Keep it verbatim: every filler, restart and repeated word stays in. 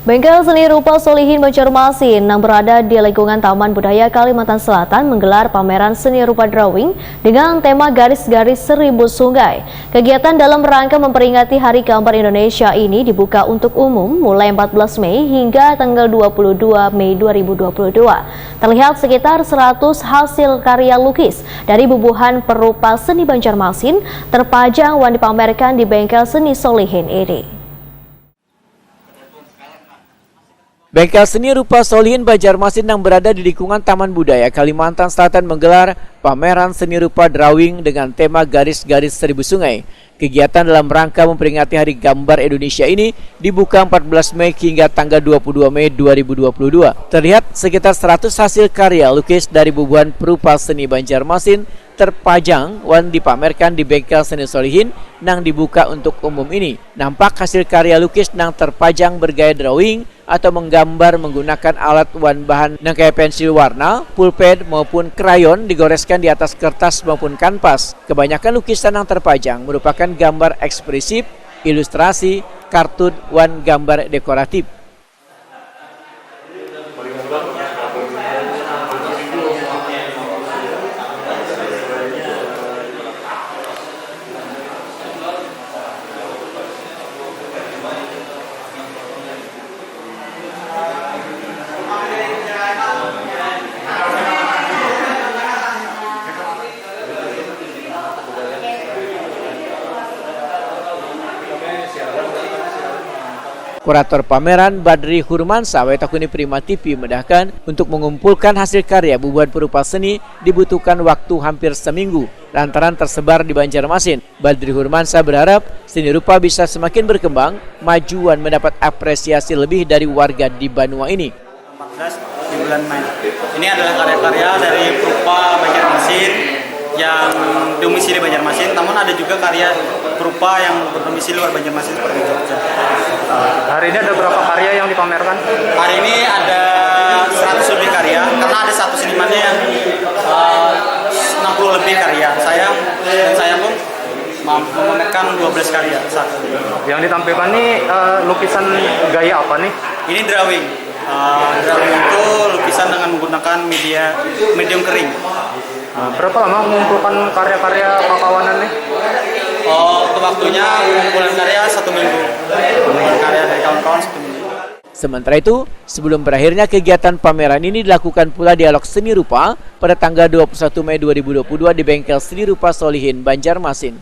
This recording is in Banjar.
Bengkel Seni Rupa Solihin Banjarmasin yang berada di lingkungan Taman Budaya Kalimantan Selatan menggelar pameran seni rupa drawing dengan tema garis-garis seribu sungai. Kegiatan dalam rangka memperingati Hari Gambar Indonesia ini dibuka untuk umum mulai empat belas Mei hingga tanggal dua puluh dua Mei dua ribu dua puluh dua. Terlihat sekitar seratus hasil karya lukis dari bubuhan perupa seni Banjarmasin terpajang wan dipamerkan di Bengkel Seni Solihin ini. Bengkel Seni Rupa Solihin Banjarmasin yang berada di lingkungan Taman Budaya Kalimantan Selatan menggelar pameran seni rupa drawing dengan tema garis-garis seribu sungai. Kegiatan dalam rangka memperingati Hari Gambar Indonesia ini dibuka empat belas Mei hingga tanggal dua puluh dua Mei dua ribu dua puluh dua. Terlihat sekitar seratus hasil karya lukis dari bubuhan perupa seni Banjarmasin terpajang wan dipamerkan di Bengkel Seni Solihin nang dibuka untuk umum ini. Nampak hasil karya lukis nang terpajang bergaya drawing atau menggambar menggunakan alat wan bahan nang kaya pensil warna, pulpen, maupun krayon digoreskan di atas kertas maupun kanvas. Kebanyakan lukisan nang terpajang merupakan gambar ekspresif, ilustrasi, kartun, wan gambar dekoratif. Kurator pameran Badri Hurmansa, Wetakuni Prima T V, medahkan untuk mengumpulkan hasil karya bubuhan perupa seni dibutuhkan waktu hampir seminggu lantaran tersebar di Banjarmasin. Badri Hurmansa berharap seni rupa bisa semakin berkembang, maju, dan mendapat apresiasi lebih dari warga di banua ini. Empat belas di bulan Mei. Ini adalah karya-karya dari perupa Banjarmasin yang domisili Banjarmasin, namun ada juga karya perupa yang berdomisili luar Banjarmasin seperti Jogja. Hari ini ada berapa karya yang dipamerkan? Hari ini ada seratus lebih karya, karena ada satu senimannya yang, eh, enam puluh lebih karya. Saya dan saya pun mem-, memamerkan dua belas karya saat ini. Yang ditampilkan nih, eh, lukisan gaya apa nih? Ini drawing. Eh, drawing itu lukisan dengan menggunakan media, medium kering. Nah, berapa lama mengumpulkan karya-karya kakawanan nih? Oh, untuk waktunya pengumpulan karya satu minggu. Pengumpulan karya dari kawan-kawan satu minggu. Sementara itu, sebelum berakhirnya kegiatan pameran ini dilakukan pula dialog seni rupa pada tanggal dua puluh satu Mei dua ribu dua puluh dua di Bengkel Seni Rupa Solihin, Banjarmasin.